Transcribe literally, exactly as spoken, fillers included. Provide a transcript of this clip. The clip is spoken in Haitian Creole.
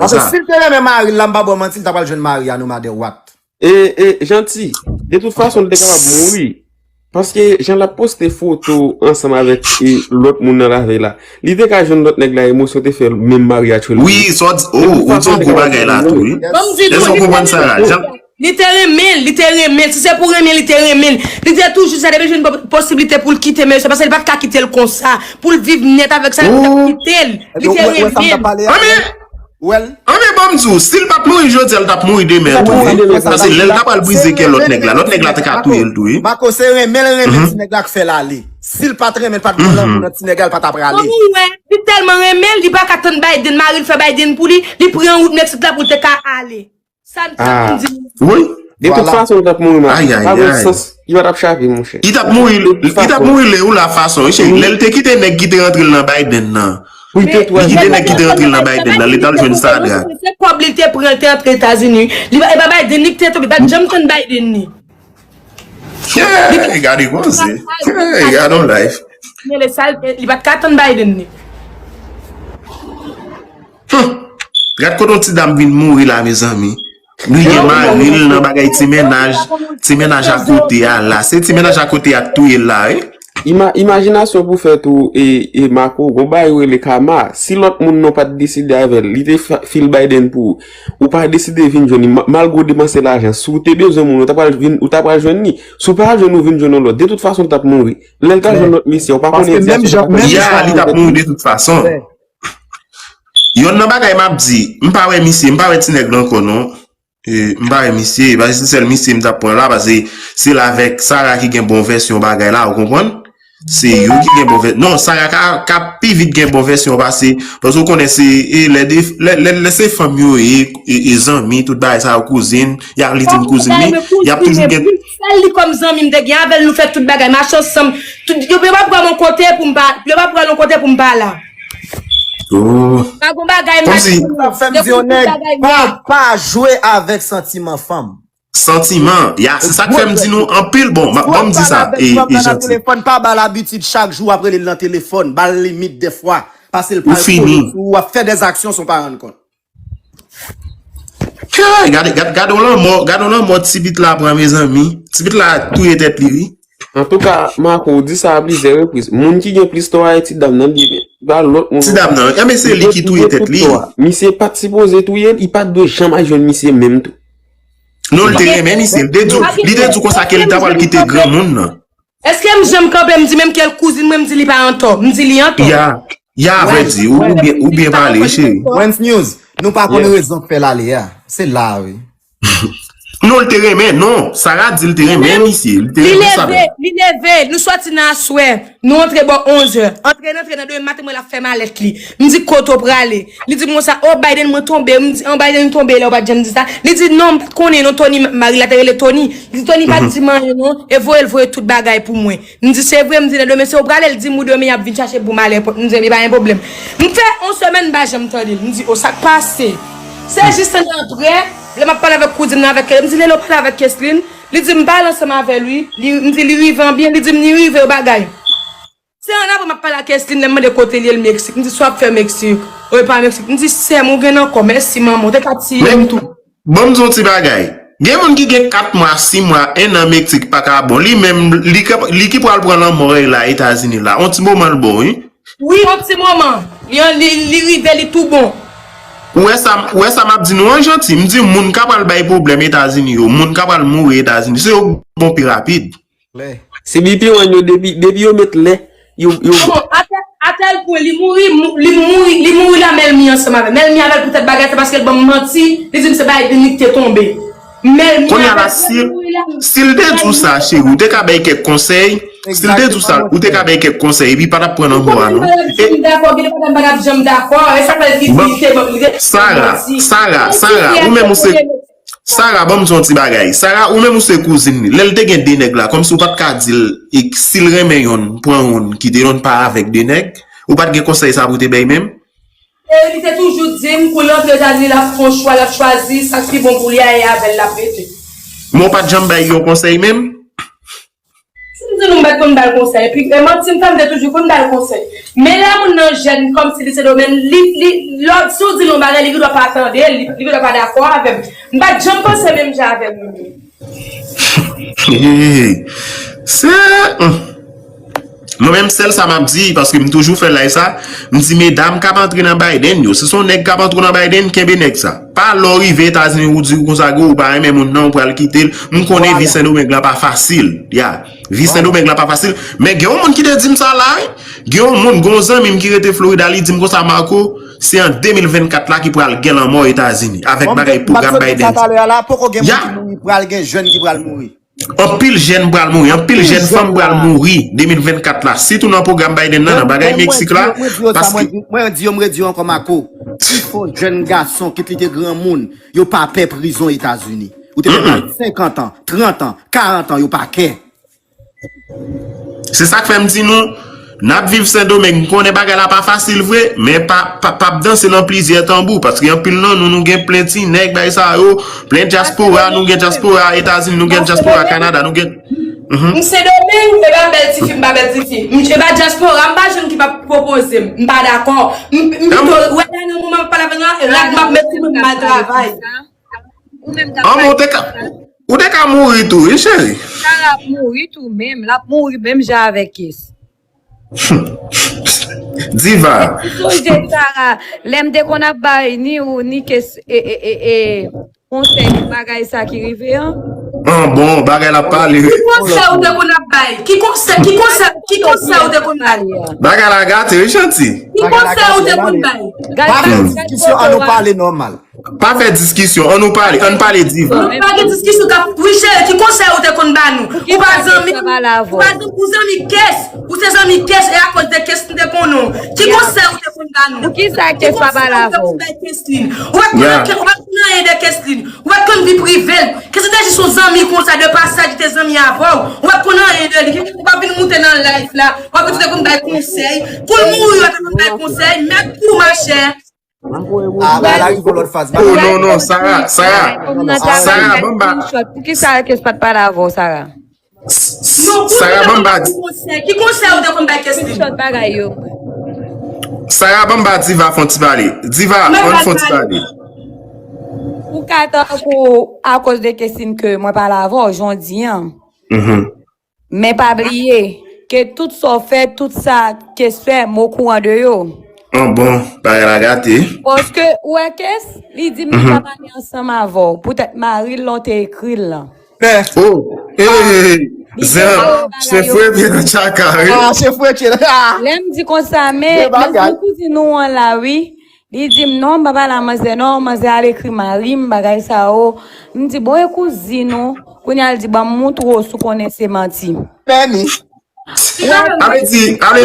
Paske si l te renmen mari l la, m pa ba w manti, l ta pral jwenn mari a no matter what. E, e, Janti, de tout fason, l te kapab mouri. Paske jan l ap poste foto ansanm avèk e, lòt moun nan lavèy la, li te ka jwenn lòt nèg la, emosyon te fè l menm mari a tchwe l. Wi, sa w di, oh, ou di yon gwo bagay la tou, wi. Èske w konprann sa la? Jan... Li te renmen l, li te renmen l. Si se pou renmen, li te renmen l. Li te toujou sa, depi l jwenn po-, posiblite pou l kite mesye, paske li pa t ka kite l konsa. Pou l viv nèt avèk sa, li t ap kite l. Li te renmen l. Anben, Well, anben, ban m di w, si l pa t mouri jodi a, l t ap mouri demen tou, wi. Paske lè l ta pral brize kè lòt nèg la, lòt nèg la te ka touye l tou, wi. Marco, se renmen l renmen ti nèg la k fè l ale. Si l pa t renmen, l pa t gen lanmou nan ti nèg la, l pa t ap prale. Bon, wi, wè, li tèlman renmen l, li pa ka tann Biden, mari l fè Biden pou li, li pran wout Meksik la pou l te ka ale. Sa n, sa pou n di. Wi. De tout fason, li t ap mouri, Marco. Pa gen sans, li pa t ap chape, monchè. Li t ap mouri, li t ap mouri lè ou la fason, wi, cheri. Lè l te kite nèg ki te rantre l nan Biden nan. Li kite nèg ki te rantre l nan Biden nan, li t al jwenn Sadrak. Se kòb li te pran, li te antre Etazini. Li pa, e pa Biden li ki te tonbe, li pa t janm tann Biden ni. Hey, gade koze. Hey, gade yon life. Men le sal, li pa t ka tann Biden ni. Hmm. Gad kote yon ti dam vin mouri la, mezanmi. Li gen mari l nan bagay ti mennaj, ti mennaj akote a la. Se ti mennaj akote a k touye l la, wi. Ima-, imajinasyon pou fè tou, e, e Marco, gon bagay yo rele kama. Si lòt moun nan pa t deside avè l, li te fa-, fil Biden pou ou, ou pa deside vin jwenn li, ma-, malgre w depanse lajan, si w te bezwen moun, ou ta pral vin, ou ta pral jwenn li. Si w pa jwenn, ou vin jwenn yon lòt. De tout fason, l t ap mouri. Lè l ta jwenn lòt mesye, ou pa konnen di a, ou pa konnen. Ya, li t ap mouri de tout fason. Yonn nan bagay m ap di, m pa wè misye, m pa wè ti nèg la ankò non. E, m pa wè misye, paske se sèl misye m t ap pran la, paske se l avèk Sara ki gen bon vèsyon bagay la, ou konprann? Se yo ki gen bon vèsyon. Non, Sara ka, ka pi vit gen bon vèsyon pase, paske ou konnen se, e, lè de, lè, lè, lè se fanm yo ye, e, e zanmi, tout bagay sa yo, kouzin, y ap li di m kouzin li, y ap toujou gen. Sèl li kòm zanmi m te gen avè l, nou fè tout bagay, mache ansanm. Tout, yo, yo pa pran m yon kote pou m pa, yo pa pran yon kote pou m pa la. Oh. Pa gon bagay m pa di. Sa fè m di yon nèg, pa, pa jwe avèk santiman fanm. Santiman, ya, se sa k fè m di nou anpil. Bon, ma, ban m di sa, e, e Janti. Telefòn, pa ba l abitid chak jou w ap rele l nan telefòn, ba l limit dèfwa. Pase l pral kole sou ou, w ap fè dèzaksyon san w pa rann kont. Kay, gade, gade, gade yon lanmò, gade yon lanmò ti pit la pran, mezanmi. Ti pit la touye tèt li, wi. Antouka, Marco, ou di sa a plizyè repriz. Moun ki gen plis tò a, e ti dam nan, li, li pa lòt moun. Ti dam nan, enben se li ki touye tèt li. Misye pa t sipoze touye l, li pa t dwe janm al jwenn misye menm tou. Non, li te renmen misye. Li te di, li te di konsa ke li ta pral kite granmoun nan. Èske m janm kanpe, m di menm ke l kouzin mwen, m di li pa antò? M di li antò. Ya, ya, vrè di, ou, ou byen, ou byen pale, wi, cheri. Wens News, nou pa konn rezon k fè l ale a. Se la, wi. Non, l te renmen, non. Sara di l te renmen misye. Li te renmen sa. Li leve, li leve, nou sòti nan aswè. Nou antre bò onzè. Antre, n antre nan demen maten, mwen l ap fè malèt li. M di, "Kote w prale?" Li di m konsa, "Oh, Biden, mwen tonbe." M di, "Oh, Biden tonbe lè w pa t janm di sa." Li di, "Non, m pa t konnen non, Tony." Mari l la te rele Tony. Li di, "Tony pa t di m anyen non, e voye l voye tout bagay pou mwen." M di, "Se vre?" M di, "Nan demen, se ou prale?" Li di m, "Wi, demen y ap vin chache m pou m ale èpòt." M di, "Ebyen, pa gen pwoblèm." M fè yon semèn m pa janm tande l. M di, "Oh, sa k pase?" Se jis ann apre, lè m ap pale avèk kouzin nan, avèk, m di, "Lelo, pale avèk Kesline." Li di m pale ansanm avè l, wi. Li, m di li rive an byen, li di m li rive yo bagay. Se ann apre m ap pale ak Kesline, lè m mande kote l ye, l Meksik. M di, "Sa w ap fè Meksik?" "Ou e pa Meksik." M di, "Sè m, ou gen nan kò, mèsi manman, ou te ka tiye m tou." Bon, m di yon ti bagay. Gen moun ki gen kat mwa, sis mwa, en an Meksik pa ka bon. Li menm, li ka, li ki pral pran lanmò la Etazini la. On ti moman l bon, wi. Wi, on ti moman. Li, li, li rive, li tou bon. Ou wè sa, ou wè sa m ap di nou an, Janti? M di moun ka pral bay pwoblèm Etazini yo, moun ka pral mouri Etazini, se yo k bon pi rapid. Klè. Se B P one yo, depi, depi yo met lè, yo, yo. Bon, atè, atèl pwen, li mouri, mou-, li mouri, li mouri la, Melmi ansanm avè l. Melmi avè l poutèt bagay sa, paske l ban m manti, li di m se Biden li ki te tonbe. Melmi avè l, li mouri la. Si l te di w sa, cheri, ou te ka bay kèk konsèy. Si l te di w sa, ou te ka bay kèk konsèy, epi pa t ap pran lanmò a, non. Ou konnen m pa t ap janm dakò, gen de bagay m pa t ap janm dakò, e sa k fè l di, li te ban, li te Sara, Sara, Sara, ou menm ou se Sara, ban m di yon ti bagay. Sara, ou menm ou se kouzin li. Lè l te gen de nèg la, kòmsi ou pa t ka di l, e, si l renmen yonn, pran yonn, kite yonn, pa avèk de nèg, ou pa t gen konsèy sa pou te bay menm? E li te toujou di m, pou l antre Etazini, l ap fè yon chwa, l ap chwazi sa k pi bon pou li a, e avè l l ap rete. Men ou pa t janm bay yon konsèy menm? Si m di nou m pa t konn ba l konsèy, epi, e manti m fè, m te toujou konn ba l konsèy. Men lè moun nan jèn kòmsi li se domèn, li, li, lòd, si w di l yon bagay, li gendwa pa tande l, li, li gendwa pa dakò avè m. M pa t janm panse menm jan avè l non. Se. Mwen menm, sèl sa m ap di, paske m toujou fè live sa, m di medam k ap antre nan Biden yo, si se yon nèg k ap antre nan Biden, kenbe nèg sa. Pa lè w rive Etazini ou di konsa ke ou pa renmen moun nan, ou pral kite l. M konnen vi Sendomeng lan pa fasil. Ya. Vi Sendomeng lan pa fasil. Men gen yon moun ki te di m sa la, wi. Gen yon moun, gen yon zanmi m ki rete Florida, li di m konsa, Marco, se an de mil vennkat la ki pral gen lanmò Etazini, avèk bagay pwogram Biden. Sa talè a la, poko gen moun ki mouri, pral gen jèn ki pral mouri. Anpil jèn pral mouri, anpil jèn fanm pral mouri de mil vennkat la. Sitou nan pwogram Biden nan, nan bagay Meksik la. Paske. Mwen di yo, mwen di yo ankò, Marco. Pifò jèn gason, kit li te granmoun, yo pa pè prizon Etazini. Ou te fè mal senkant an, trant an, karant an, yo pa kè. Se sa k fè m di nou, n ap viv Sendomeng. M konnen bagay la pa fasil vre, men pa, pa, p ap danse nan plizyè tanbou, paske anpil nan nou, nou gen plen ti nèg, bagay sa yo, plen dyaspora, nou gen dyaspora Etazini, nou gen dyaspora Kanada, nou gen. Mhm. M Sendomeng, e pa bèl tifi, m pa bèl tifi. M, e pa dyaspora, m pa jèn ki p ap pwopoze m, m pa dakò. M, m pito, wè la nan moman m ap pale avè nou an, e rad m ap met sou mwen pou m al travay. Ou menm k ap An, men ou te ka, ou te ka mouri tou, wi, cheri. Sara ap mouri tou menm. L ap mouri menm jan avèk Kes. Diva. Ou sonje Sara, lè m te konn ap bay ni ou, ni Kes, e, e, e, e, konsèy pou bagay sa ki rive an? An, bon, bagay la pale, wi. Ki konsèy ou te konn ap bay? Ki konsèy, ki konsèy, ki konsèy ou te konn bay? Bagay la gate, wi, Chanti. Ki konsèy ou te konn bay? Pa fè diskisyon, an nou pale nòmal. Pa fè diskisyon, an nou pale, an pale Diva. Pa gen diskisyon, ka, wi cheri, ki konsèy ou te konn ba nou? Ou pa zanmi, ou pa zanmi, ou zanmi Kes, ou se zanmi Kes, e akoz de Kes nou te konnen w. Ki konsèy ou te konn ba nou? Poukisa Kes pa pale avè w? Ou pa konn anyen de Keslin. Ou pa konn vi prive l. Keslin te jis yon zanmi konsa, de pasaj, li te zanmi avè w. Ou pa konn anyen de li. Ou pa vin moute nan live la. Ou pa vin te konn bay konsèy. Kou l mouri, ou te konn bay konsèy. Mèt kou, machè. Ah, bagay la rive yon lòt faz. Oh, non, non, Sara, Sara, Sara, ban m ba. Poukisa Kes pa t pale avè w, Sara? Sara, ban m ba. Ki konsèy ou te konn bay Keslin? Screenshot bagay yo, mwen. Sara, ban m ba Diva fè yon ti pale. Diva, ann fè yon ti pale. Ou ka tankou akoz de Keslin ke mwen pale avè w jodi an. Mhm. Men pa bliye ke tout sa w fè, tout sa Kes fè, m okouran de yo. An bon, bagay la gate. Paske, ou wè Kes, li di m li pa pale ansanm avè w. Poutèt mari l lan w te ekri l lan. Oh, hey, zen, se fre pye nan tchaka, wi. Ah, se fre pye nan. Lè m di konsa, men, men kouzin ou an la, wi. Li di m, "Non, m pa pale a manzè, non, manzè al ekri mari m, bagay sa yo." M di, "Bon, e kouzin ou?" Kounye a, l di, "Ban m moutre w si w konnen se manti." Mèni. A vle di, a vle di,